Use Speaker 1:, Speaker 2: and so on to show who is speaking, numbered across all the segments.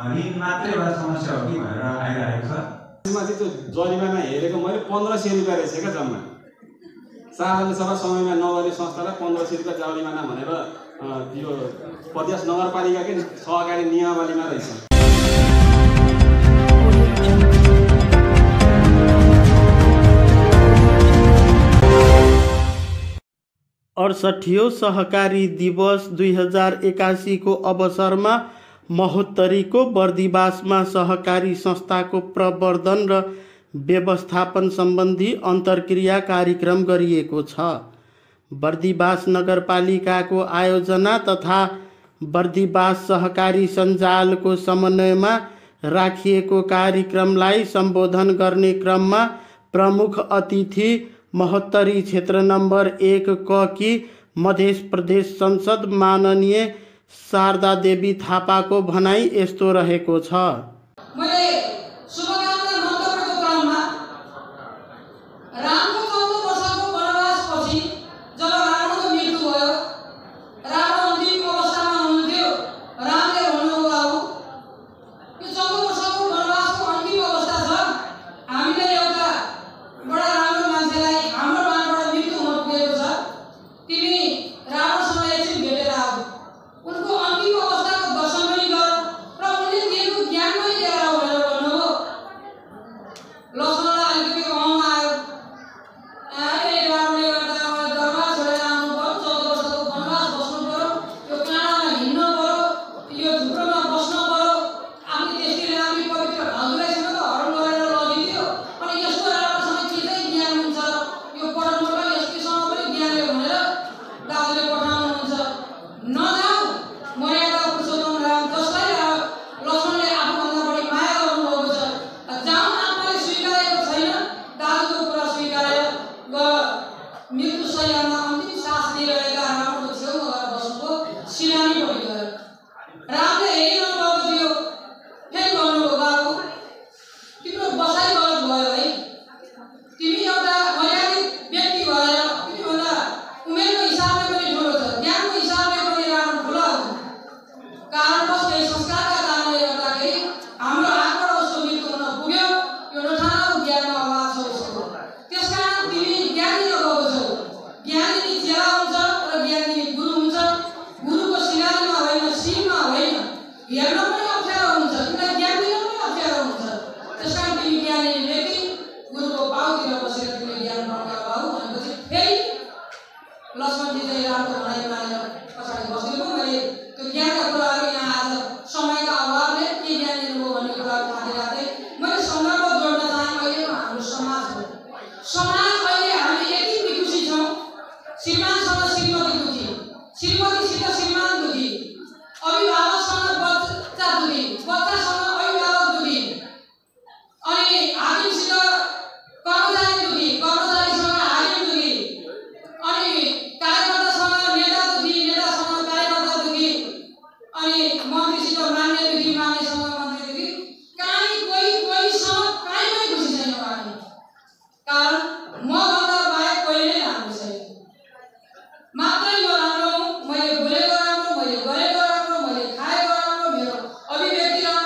Speaker 1: ऋण मात्रै एउटा समस्या हो कि भनेर आइरहेको छ।
Speaker 2: त्यसमा चाहिँ त्यो जरिमाना हेरेको मैले 1500 रुपियाँ रहेछ क्या जम्मा। साधारण सभा समयमा नगर्ने संस्थालाई 1500 रुपियाँ जरिमाना भनेर यो प्रदेश नगरपालिकाकै सहकारी नियमावलीमा रहेछ।
Speaker 3: 68औं सहकारी दिवस 2081 को अवसरमा महोत्तरीको बर्दिवासमा सहकारी संस्थाको प्रवर्धन र व्यवस्थापन सम्बन्धी अन्तर्क्रिया कार्यक्रम गरिएको छ। बर्दिवास नगरपालिकाको आयोजना तथा बर्दिवास सहकारी सञ्जालको समन्वयमा राखिएको कार्यक्रमलाई सम्बोधन गर्ने क्रममा प्रमुख अतिथि महोत्तरी क्षेत्र नम्बर 1 क की मध्य प्रदेश संसद माननीय शारदा देवी थापाको भनाई यस्तो रहेको छ।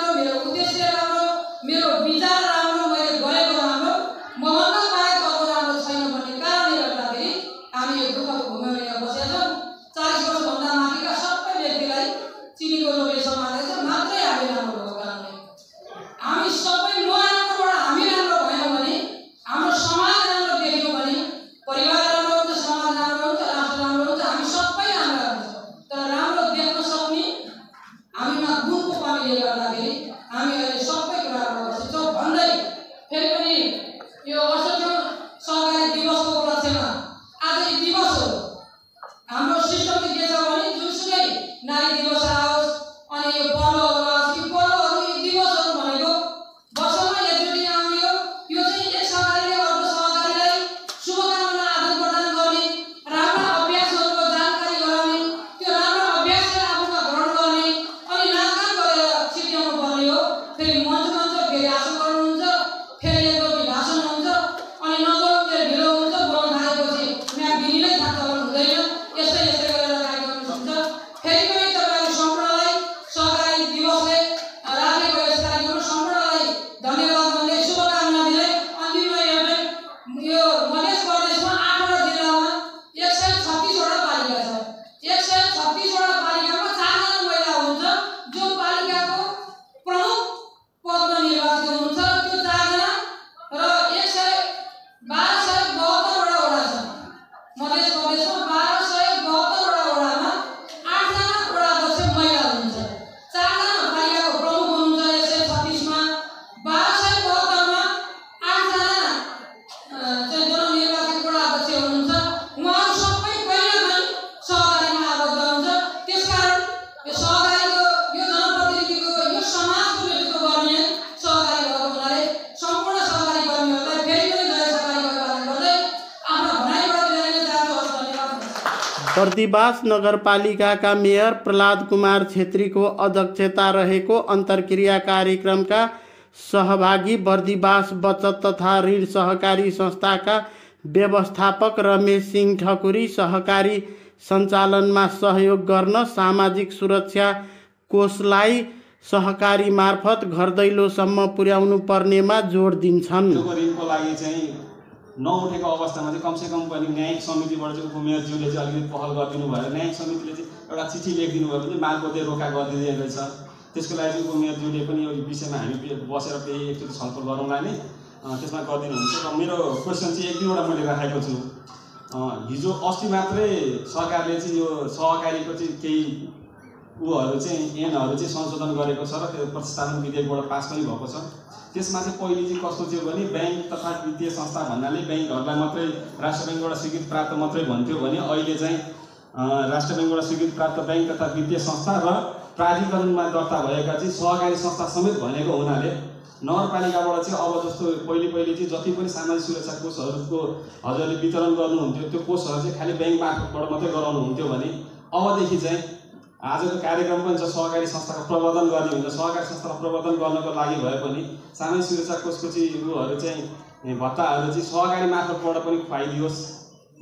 Speaker 4: मेरो राखेको यस कार्यक्रममा सम्पूर्णलाई धन्यवाद भन्दै शुभकामना दिँदै अन्तिममा यो मध्य प्रदेशमा 8वटा जिल्लामा 136 वटा पालिका छ। 136 वटा पालिकामा 4 जना महिला हुन्छ जो पालिकाको प्रमुख पदमा निर्वाचित हुनुहुन्छ। त्यो 4 जना र 1272 वटा छ। मध्य प्रदेशमा 1272 वटा वडामा 8 जना वडा अध्यक्ष महिला हुनुहुन्छ। 4 जना पालिकाको प्रमुख हुनुहुन्छ 136 मा। 1272 मा 8 जना चाहिँ जननिर्वाचित वडा अध्यक्ष हुनुहुन्छ। उहाँहरू सबै कहिलेकाहीँ सहकारीमा आबद्ध हुन्छ। त्यसकारण यो सहकारीको यो जनप्रतिनिधिको यो समाजको नेतृत्व गर्ने सहकारी भएको हुनाले सम्पूर्ण सहकारी कर्मीहरूलाई फेरि पनि जय सहकारी पालन गर्दै आफ्नो भनाइबाट बिराइन चाहन्छु। धन्यवाद।
Speaker 3: बर्दिवास नगरपालिकाका मेयर प्रहलाद कुमार छेत्रीको अध्यक्षता रहेको अन्तर्क्रिया कार्यक्रमका सहभागी बर्दिवास बचत तथा ऋण सहकारी संस्थाका व्यवस्थापक रमेश सिंह ठकुरी सहकारी सञ्चालनमा सहयोग गर्न सामाजिक सुरक्षा कोषलाई सहकारी मार्फत घर दैलोसम्म पुर्याउनु पर्नेमा जोड दिन्छन्।
Speaker 2: ऋणको लागि चाहिँ नउठेको अवस्थामा चाहिँ कमसेकम पनि न्यायिक समितिबाट चाहिँ उपमेयरज्यूले चाहिँ अलिकति पहल गरिदिनु भएर न्यायिक समितिले चाहिँ एउटा चिठी लेखिदिनु भयो भने मालपोते रोका गरिदिँदै रहेछ। त्यसको लागि चाहिँ उपमेयरज्यूले पनि यो विषयमा हामी बसेर फेरि एकचोटि छलफल गरौँला नि, त्यसमा गरिदिनुहुन्छ। र मेरो क्वेसन चाहिँ 1-2 वटा मैले राखेको छु। हिजो अस्ति मात्रै सरकारले चाहिँ यो सहकारीको चाहिँ केही ऊहरू चाहिँ ऐनहरू चाहिँ संशोधन गरेको छ र त्यो प्रतिस्थापन विधेयकबाट पास पनि भएको छ। त्यसमा चाहिँ पहिले चाहिँ कस्तो थियो भने ब्याङ्क तथा वित्तीय संस्था भन्नाले ब्याङ्कहरूलाई मात्रै राष्ट्र ब्याङ्कबाट स्वीकृति प्राप्त मात्रै भन्थ्यो भने अहिले चाहिँ राष्ट्र ब्याङ्कबाट स्वीकृति प्राप्त ब्याङ्क तथा वित्तीय संस्था र प्राधिकरणमा दर्ता भएका चाहिँ सहकारी संस्था समेत भनेको हुनाले नगरपालिकाबाट चाहिँ अब जस्तो पहिले चाहिँ जति पनि सामाजिक सुरक्षा कोषहरूको हजुरले वितरण गर्नुहुन्थ्यो त्यो कोषहरू चाहिँ खालि ब्याङ्क मार्फतबाट मात्रै गराउनुहुन्थ्यो भने अबदेखि चाहिँ आजको कार्यक्रम पनि छ सहकारी संस्थाको प्रवर्धन गर्ने हुन्छ। सहकारी संस्थाको प्रवर्धन गर्नको लागि भए पनि सामाजिक सुरक्षा कोषको चाहिँ उयोहरू चाहिँ भत्ताहरू चाहिँ सहकारी मार्फतबाट पनि खुवाइदियोस्।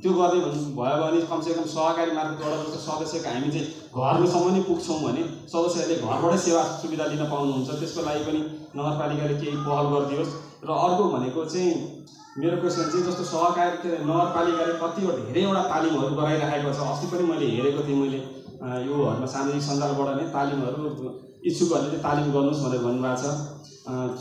Speaker 2: त्यो गर्ने भयो भने कमसेकम सहकारी मार्फतबाट जस्तो सदस्यको हामी चाहिँ घरसम्म नै पुग्छौँ भने सदस्यहरूले घरबाटै सेवा सुविधा लिन पाउनुहुन्छ। त्यसको लागि पनि नगरपालिकाले केही पहल गरिदियोस्। र अर्को भनेको चाहिँ मेरो क्वेसन चाहिँ जस्तो सहकारी नगरपालिकाले कतिवटा धेरैवटा तालिमहरू गराइराखेको छ। अस्ति पनि मैले हेरेको थिएँ, मैले योहरूमा सामाजिक सञ्जालबाट नै तालिमहरू इच्छुकहरूले चाहिँ तालिम गर्नुहोस् भनेर भन्नुभएको छ।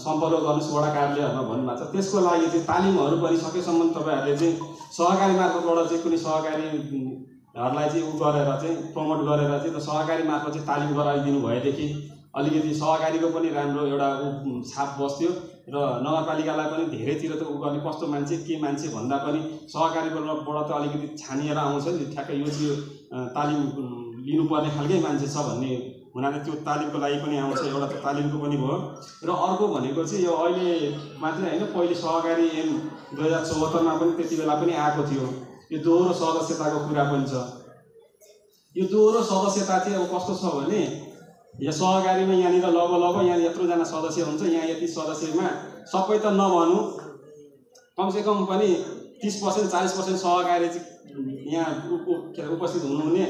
Speaker 2: सम्पर्क गर्नुहोस् वडा कार्यालयहरूमा भन्नुभएको छ। त्यसको लागि चाहिँ तालिमहरू पनि सकेसम्म तपाईँहरूले चाहिँ सहकारी मार्फतबाट चाहिँ कुनै सहकारीहरूलाई चाहिँ गरेर चाहिँ प्रमोट गरेर चाहिँ सहकारी मार्फत चाहिँ तालिम गराइदिनु भएदेखि अलिकति सहकारीको पनि राम्रो एउटा छाप बस्थ्यो र नगरपालिकालाई पनि धेरैतिर त गर्ने कस्तो मान्छे के मान्छे भन्दा पनि सहकारीबाट त अलिकति छानिएर आउँछ नि ठ्याक्कै यो चाहिँ तालिम लिनुपर्ने खालकै मान्छे छ भन्ने हुनाले त्यो तालिमको लागि पनि आउँछ। एउटा त तालिमको पनि भयो। र अर्को भनेको चाहिँ यो अहिले मात्रै होइन, पहिले सहकारी ऐन 2074 मा पनि त्यति बेला पनि आएको थियो। यो दोहोरो सदस्यताको कुरा पनि छ। यो दोहोरो सदस्यता चाहिँ अब कस्तो छ भने यहाँ सहकारीमा यहाँनिर लगभग यहाँ यत्रोजना सदस्य हुन्छ, यहाँ यति सदस्यमा सबै त नभनौँ कमसेकम पनि 30% 40% सहकारी चाहिँ यहाँ उपस्थित हुनुहुने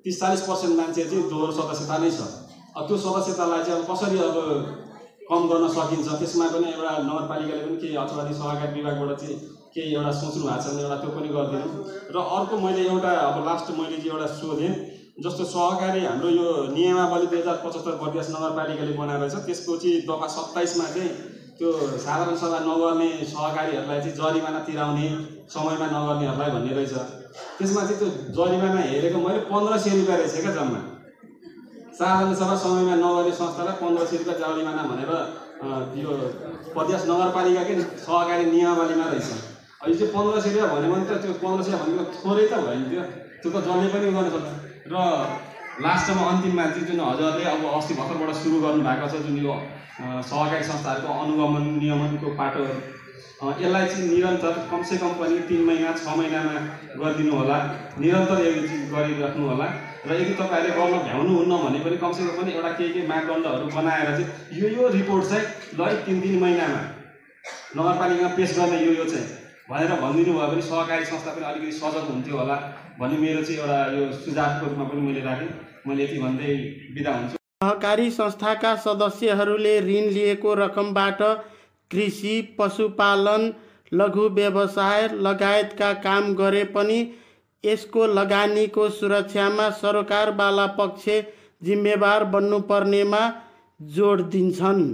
Speaker 2: 30-40% मान्छे चाहिँ दोहोरो सदस्यता नै छ। अब त्यो सदस्यतालाई चाहिँ अब कसरी अब कम गर्न सकिन्छ त्यसमा पनि एउटा नगरपालिकाले पनि केही अथवा सहकारी विभागबाट चाहिँ केही एउटा सोच्नु भएको छ भने एउटा त्यो पनि गरिदिनु। र अर्को मैले एउटा अब लास्ट मैले चाहिँ एउटा सोधेँ, जस्तो सहकारी हाम्रो यो नियमावली 2075 बर्दिवास नगरपालिकाले बनाएको छ, त्यसको चाहिँ दफा 27 मा चाहिँ त्यो साधारण सभा नगर्ने सहकारीहरूलाई चाहिँ जरिमाना तिराउने, समयमा नगर्नेहरूलाई भन्ने रहेछ। त्यसमा चाहिँ त्यो जरिमाना हेरेको मैले 1500 रुपियाँ रहेछ क्या जम्मा। साधारण सभा समयमा नगर्ने संस्थालाई 1500 रुपियाँ जरिमाना भनेर यो बर्दिवास नगरपालिकाकै सहकारी नियमावलीमा रहेछ। अहिले चाहिँ 1500 रुपियाँ भन्यो भने त त्यो 1500 भनेको थोरै त भयो नि, त्यो त जसले पनि गर्न सक्छ। र लास्टमा अन्तिममा चाहिँ जुन हजुरले अब अस्ति भर्खरबाट सुरु गर्नुभएको छ जुन यो सहकारी संस्थाहरूको अनुगमन नियमनको पाटोहरू, यसलाई चाहिँ निरन्तर कमसेकम पनि 3 महिना 6 महिनामा गरिदिनु होला, निरन्तर यो चिज गरिराख्नु होला। र यदि तपाईँहरूले गर्न भ्याउनुहुन्न भने पनि कमसेकम पनि एउटा केही मापदण्डहरू बनाएर चाहिँ यो रिपोर्ट चाहिँ ल 3 महिनामा नगरपालिकामा पेश गर्ने यो चाहिँ भनेर भनिदिनु भयो भने सहकारी संस्था पनि अलिकति सजग हुन्थ्यो होला भन्ने मेरो चाहिँ एउटा यो सुझावको रूपमा पनि मैले राखेँ। मैले यति भन्दै बिदा हुन्छु।
Speaker 3: सहकारी संस्थाका सदस्यहरूले ऋण लिएको रकमबाट कृषि, पशुपालन, लघु व्यवसाय लगायतका काम गरे पनि यसको लगानीको सुरक्षामा सरकारवाला पक्ष जिम्मेवार बन्नुपर्नेमा जोड दिन्छन्।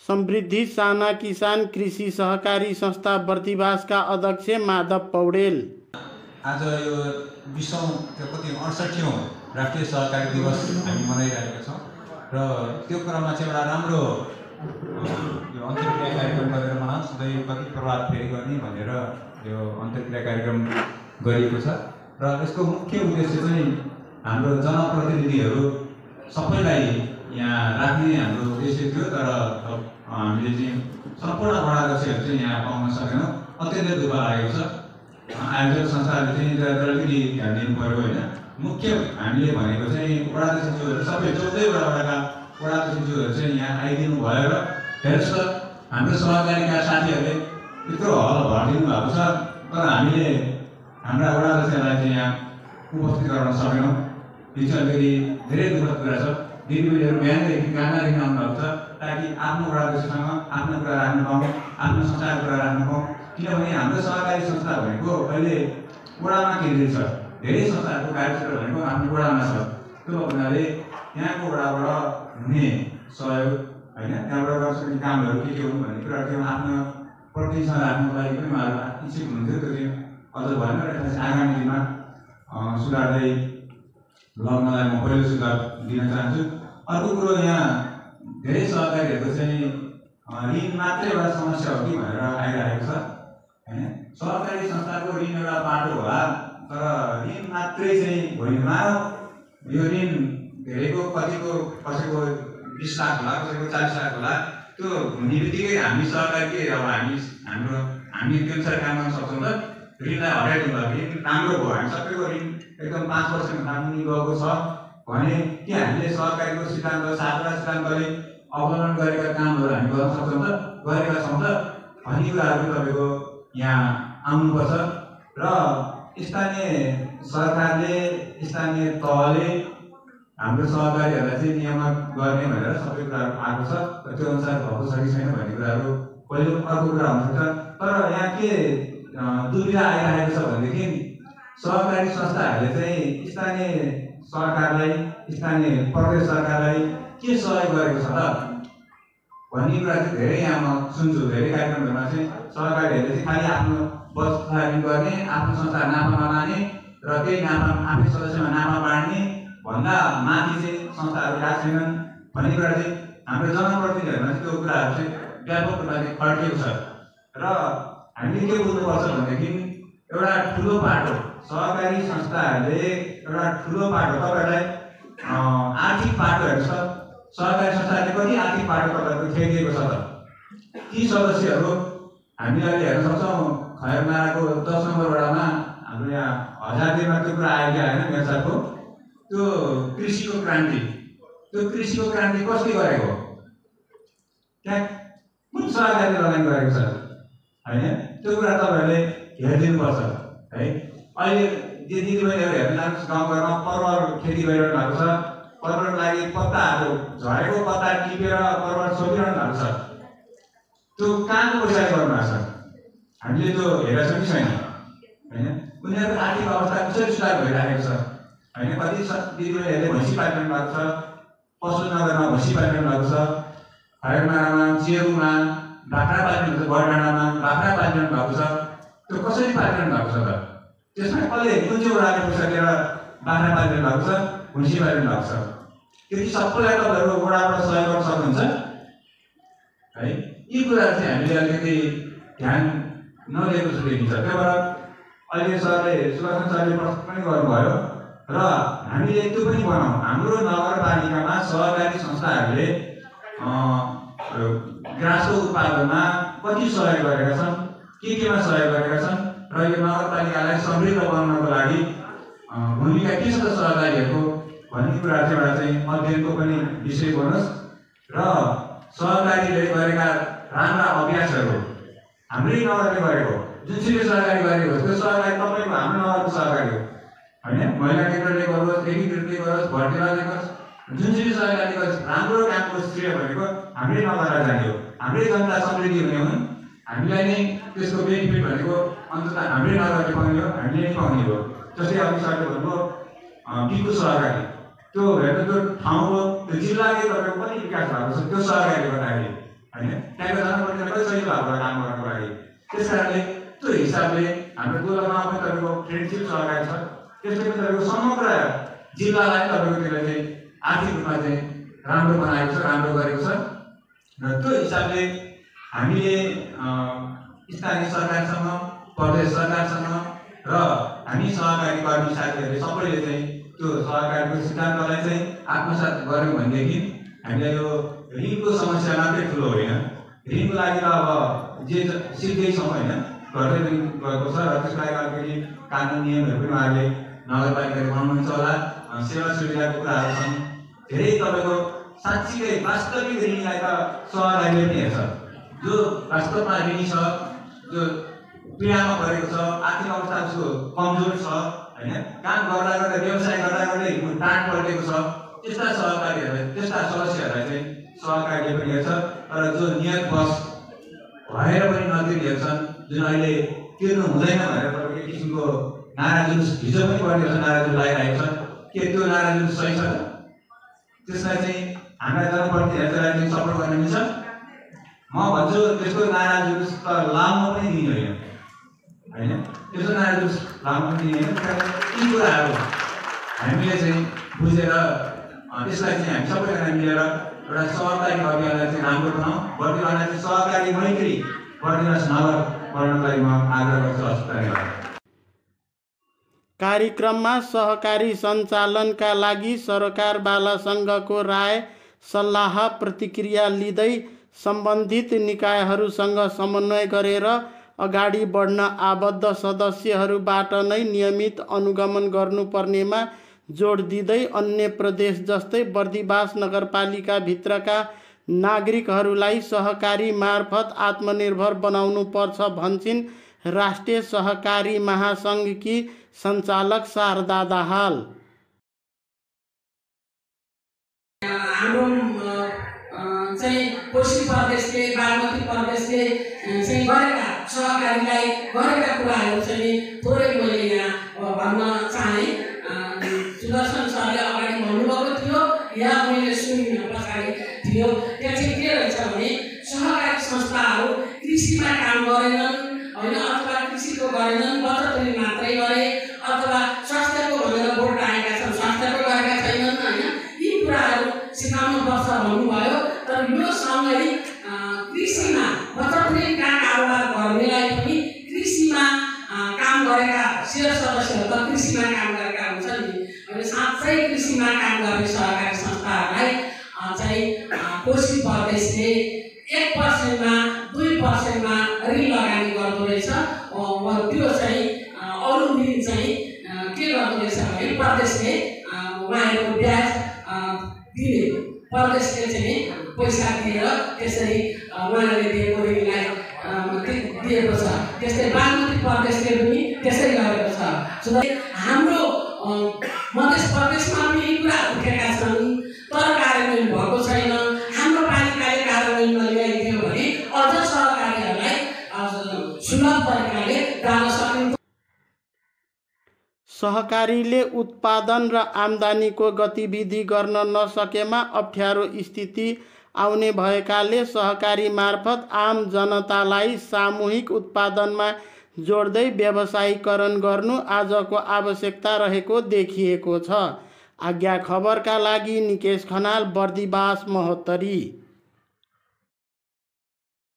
Speaker 3: समृद्धि साना किसान कृषि सहकारी संस्था बर्दिवासका अध्यक्ष माधव पौडेल
Speaker 1: आज यो 20औं कति 68औं राष्ट्रिय सहकारी दिवस हामी मनाइरहेका छौँ र त्यो क्रममा चाहिँ एउटा राम्रो यो अन्तर्क्रिया कार्यक्रम गरेर मनाउँछ सधैँ कति प्रभाव फेरि गर्ने भनेर यो अन्तर्क्रिया कार्यक्रम गरिएको छ र यसको मुख्य उद्देश्य चाहिँ हाम्रो जनप्रतिनिधिहरू सबैलाई यहाँ राख्ने हाम्रो उद्देश्य थियो तर हामीले चाहिँ सम्पूर्ण वडाध्यक्षहरू चाहिँ यहाँ पाउन सकेनौँ। अत्यन्तै दुःख लागेको छ। आयोजक संस्थाहरूले चाहिँ अलिकति ध्यान दिनु पऱ्यो होइन। मुख्य हामीले भनेको चाहिँ वडाध्यक्षज्यूहरू सबै 14 वडाका वडाध्यक्षज्यूहरू चाहिँ यहाँ आइदिनु भयो र हेर्नुहोस् त हाम्रो सहकारीका साथीहरूले यत्रो हल भरिदिनु भएको छ तर हामीले हाम्रा वडाध्यक्षहरूलाई चाहिँ यहाँ उपस्थित गराउन सकेनौँ। यो चाहिँ अलिकति धेरै दुःखद कुरा छ। दिदीबहिनीहरू बिहानदेखि कामदेखि आउनुभएको छ ताकि आफ्नो वडाध्यक्षसँग आफ्नो कुरा राख्न पाऊँ, आफ्नो संस्थाको कुरा राख्न पाऊँ। किनभने हाम्रो सहकारी संस्था भनेको अहिले वडामा केन्द्रित छ। धेरै संस्थाहरूको कार्यक्षेत्र भनेको आफ्नो वडामा छ। त्यो हुनाले यहाँको वडाबाट हुने सहयोग होइन त्यहाँबाट गर्छ कामहरू के हुन् भन्ने कुरा त्यो आफ्नो प्रतिनिधिसँग राख्नुको लागि पनि उहाँहरू इच्छुक हुनुहुन्थ्यो। त्यो चाहिँ अझ भएन र आगामी दिनमा सुधार्दै लग्नलाई म पहिलो सुझाव दिन चाहन्छु। अर्को कुरो यहाँ धेरै सहकारीहरूको चाहिँ ऋण मात्रै एउटा समस्या हो कि भनेर आइरहेको छ होइन। सहकारी संस्थाको ऋण एउटा बाटो होला तर ऋण मात्रै चाहिँ होइन। मानव यो ऋण धेरैको कतिको कसैको 20 लाख होला कसैको 40 लाख होला। त्यो हुने बित्तिकै हामी सहकारी अब हामी त्यो अनुसार काम गर्न सक्छौँ त ऋणलाई हटाइदिनु भयो। ऋण राम्रो भयो हामी सबैको ऋण एकदम 5 वर्षमा मुनि गएको छ भने कि हामीले सहकारीको सिद्धान्त 7वटा सिद्धान्तले अवलम्बन गरेका कामहरू हामी गर्न सक्छौँ त गरेका छौँ त भन्ने कुराहरू तपाईँको यहाँ आउनुपर्छ र स्थानीय सरकारले स्थानीय तहले हाम्रो सहकारीहरूलाई चाहिँ नियमन गर्ने भनेर सबै कुराहरू आएको छ। त्यो अनुसार भएको छ कि छैन भन्ने कुराहरू पहिलो अर्को कुरा हुनुहुन्छ। तर यहाँ के दुविधा आइरहेको छ भनेदेखि सहकारी संस्थाहरूले चाहिँ स्थानीय सरकारलाई स्थानीय प्रदेश सरकारलाई के सहयोग गरेको छ त भन्ने कुरा चाहिँ धेरै यहाँ म सुन्छु। धेरै कार्यक्रमहरूमा चाहिँ सहकारीहरूले चाहिँ खालि आफ्नो बस फाइलिङ गर्ने, आफ्नो संस्था नाफा नलाने र त्यही नाफा आफै सदस्यमा नाफा बाँड्ने भन्दा माथि चाहिँ संस्थाहरू गएको छैनन् भन्ने कुरा चाहिँ हाम्रो जनप्रतिनिधिहरूमा चाहिँ त्यो कुराहरू चाहिँ व्यापक रूपमा चाहिँ खड्किएको छ। र हामीले के बुझ्नुपर्छ भनेदेखि एउटा ठुलो बाटो सहकारी संस्थाहरूले एउटा ठुलो बाटो तपाईँहरूलाई आर्थिक बाटो हेर्छ। सहकारी संस्थाले कति आर्थिक बाटो तपाईँहरूको खेलिएको छ त ती सदस्यहरू हामीले अहिले हेर्न सक्छौँ। खैरमाराको 10 नम्बर वडामा हाम्रो यहाँ 1000 दिनमा त्यो कुरा आएको होइन मेसाको त्यो कृषिको क्रान्ति कसले गरेको त्यहाँ कुन सहकारीले लगानी गरेको छ होइन। त्यो कुरा तपाईँहरूले हेरिदिनुपर्छ है। अहिले दिदीबहिनीहरू हेर्न जानुहोस् गाउँघरमा परवर खेती गरिरहनु भएको छ। परवरको लागि पत्ताहरू झरेको पत्ता टिपेर परवर छोपिरहनु भएको छ। त्यो कहाँको पैसाले गर्नुभएको छ हामीले त्यो हेरेको छौँ कि छैन होइन। उनीहरूको आर्थिक अवस्था कसरी सुधार भइरहेको छ होइन। कति दिदीबहिनीहरूले भैँसी पालिरहनु भएको छ, पशुनगरमा भैँसी पालिरहनु भएको छ, खैरमारामा चेरुमा बाख्रा पालिरहनु भएको छ, बरडाँडामा बाख्रा पालिरहनु भएको छ। त्यो कसरी पालिरहनु भएको छ त त्यसमा कसले कुन चाहिँ वडाले पैसा दिएर बाख्रा पालिरहनु भएको छ, भैँसी पालिरहनु भएको छ। त्यति सबैलाई तपाईँहरू वडाबाट सहयोग गर्न सक्नुहुन्छ है। यी कुराहरू चाहिँ हामीले अलिकति ध्यान नदिएको जस्तो देखिन्छ। त्यही भएर अहिले सरले सुभाष सरले प्रश्न पनि गर्नुभयो र हामीले त्यो पनि बनाऊँ हाम्रो नगरपालिकामा सहकारी संस्थाहरूले ग्रासको उत्पादनमा कति सहयोग गरेका छन्, केमा सहयोग गरेका छन् र यो नगरपालिकालाई समृद्ध बनाउनको लागि भूमिका के छ त सहकारीहरूको भन्ने कुरा चाहिँ एउटा चाहिँ अध्ययनको पनि विषय बनोस् र सहकारीले गरेका राम्रा अभ्यासहरू हाम्रै नगरले गरेको जुनसुकै सहकारी गरेको त्यो सहकारी तपाईँको हाम्रो नगरको सहकारी हो होइन। महिला केन्द्रले गरोस्, एकीकृतले गरोस्, भर्तीले गरोस् जुनसुकै सरकारले राम्रो कामको श्रेय भनेको हाम्रै नगरेर जाने हो। हाम्रै जनता समृद्धि हुने हुन्, हामीलाई नै त्यसको बेनिफिट भनेको अन्ततः हाम्रै नगरले पाउने हो, हामीले नै पाउने हो। जस्तै अघि सरले भन्नुभयो टिकु सहकारी, त्यो हेर्नु त्यो ठाउँको त्यो जिल्लाकै तपाईँको पनि विकास भएको छ त्यो सहकारीले गर्दाखेरि होइन, त्यहाँको जनप्रतिनिधिलाई पनि सजिलो भएको काम गर्नको लागि। त्यस कारणले त्यो हिसाबले हाम्रो दोलखमा पनि तपाईँको फ्रेन्डसिप सहकारी छ, त्यसले पनि तपाईँको समग्र जिल्लालाई तपाईँको त्यसले चाहिँ आर्थिक रूपमा चाहिँ राम्रो बनाएको छ, राम्रो गरेको छ। र त्यो हिसाबले हामीले स्थानीय सरकारसँग, प्रदेश सरकारसँग र हामी सहकारी कर्मी साथीहरूले सबैले चाहिँ त्यो सहकारीको सिद्धान्तलाई चाहिँ आत्मसात गऱ्यौँ भनेदेखि हामीलाई यो ऋणको समस्या मात्रै ठुलो होइन, ऋणको लागि त अब जे सिक्दैछौँ होइन, गर्दै पनि गएको छ। र त्यसको लागि अलिकति कानुन नियमहरू पनि उहाँहरूले नगरपालिकाले बनाउनुहुन्छ होला, सेवा सुविधाको कुराहरू छन्। धेरै तपाईँको साँच्चीकै वास्तविक ऋणीलाई त सहकारीले पनि हेर्छ, जो वास्तवमा ऋणी छ, जो पीडामा परेको छ, आर्थिक अवस्था उसको कमजोर छ होइन, काम गर्दा गर्दै व्यवसाय गर्दा गर्दै टाढ पल्टेको छ, त्यस्ता सहकारीहरूलाई, त्यस्ता सदस्यहरूलाई चाहिँ सहकारीले पनि हेर्छ। तर जो नियतवश भएर पनि नतिर्ने हेर्छन्, जुन अहिले तिर्नु हुँदैन भनेर तपाईँको एक किसिमको नारा जुलुस हिजो पनि पढ्ने छ, नारा जुलुस लगाइरहेको छ, के त्यो नारा जुलुस सही छ? त्यसलाई चाहिँ हाम्रा जनप्रतिनिधिहरूलाई चाहिँ सपोर्ट गर्न मिल्छ? म भन्छु त्यसको नारा जुलुस त लामो पनि दिने होइन होइन, त्यसको नारा जुलुस लामो पनि दिने होइन। यी कुराहरू हामीले चाहिँ बुझेर त्यसलाई चाहिँ हामी सबैजना मिलेर एउटा सहकारी अभियानलाई चाहिँ राम्रो बनाऊँ, बर्दिवासलाई चाहिँ सहकारी मैत्री बर्दिवास नगर बनाउनलाई म आग्रह गर्छु। धन्यवाद।
Speaker 3: कार्यक्रममा सहकारी सञ्चालनका लागि सरकार बाला सङ्घको राय सल्लाह प्रतिक्रिया लिँदै सम्बन्धित निकायहरूसँग समन्वय गरेर अगाडि बढ्न आबद्ध सदस्यहरूबाट नै नियमित अनुगमन गर्नुपर्नेमा जोड दिँदै अन्य प्रदेश जस्तै बर्दिवास नगरपालिकाभित्रका नागरिकहरूलाई सहकारी मार्फत आत्मनिर्भर बनाउनु पर्छ भन्छिन् राष्ट्रिय सहकारी महासङ्घकी सञ्चालक शारदा दाहाल।
Speaker 5: हाम्रो चाहिँ कोशी प्रदेशले, बागमती प्रदेशले चाहिँ गरेका सहकारीलाई गरेका कुराहरू चाहिँ थोरै मैले यहाँ भन्न चाहेँ। सुदर्शन सरले अगाडि भन्नुभएको थियो, यहाँ मैले सुनिन पछाडि थियो, त्यहाँ चाहिँ के रहेछ भने सहकारी संस्थाहरू कृषिमा काम गरेनन् होइन, अथवा कृषिको गरेनन्, बचत ऋण मात्रै गरे, अथवा स्वास्थ्यको भनेर बोर्ड आएका छन्, स्वास्थ्यको गरेका छैनन् होइन, यी कुराहरू सिकाउनु पर्छ भन्नुभयो। तर यो सँगै कृषिमा बचत ऋणका कारोबार गर्नेलाई पनि कृषिमा काम गरेका शेयर सदस्यहरू त कृषिमा काम गरेका हुन्छन् नि, अनि साँच्चै कृषिमा काम गर्ने सहकारी संस्थाहरूलाई चाहिँ कोशी प्रदेशले 1%मा 2%मा ऋण लगानी गर्दो रहेछ। त्यो चाहिँ अरू ऋण चाहिँ के गर्दो रहेछ भने प्रदेशले उहाँहरूको ब्याज दिने, प्रदेशले चाहिँ पैसा दिएर त्यसरी उहाँले दिएको ऋणलाई दिएको छ। त्यस्तै बागमती प्रदेशले पनि त्यसै गरेको छ। हाम्रो मध्य प्रदेशमा पनि यी कुराहरू उठेका छन्, तर कार्यान्वयन भएको छैन। हाम्रो पालिकाले कार्यान्वयन ल्याइदियो भने अझ सहकारीहरूलाई सुलभ तरिकाले जान सकिन्छ।
Speaker 3: सहकारीले उत्पादन र आम्दानीको गतिविधि गर्न नसकेमा अप्ठ्यारो स्थिति आउने भएकाले सहकारी मार्फत आम जनतालाई सामूहिक उत्पादनमा जोड्दै व्यवसायीकरण गर्नु आजको आवश्यकता रहेको देखिएको छ। आज्ञा खबरका लागि निकेश खनाल, बर्दिवास, महोत्तरी।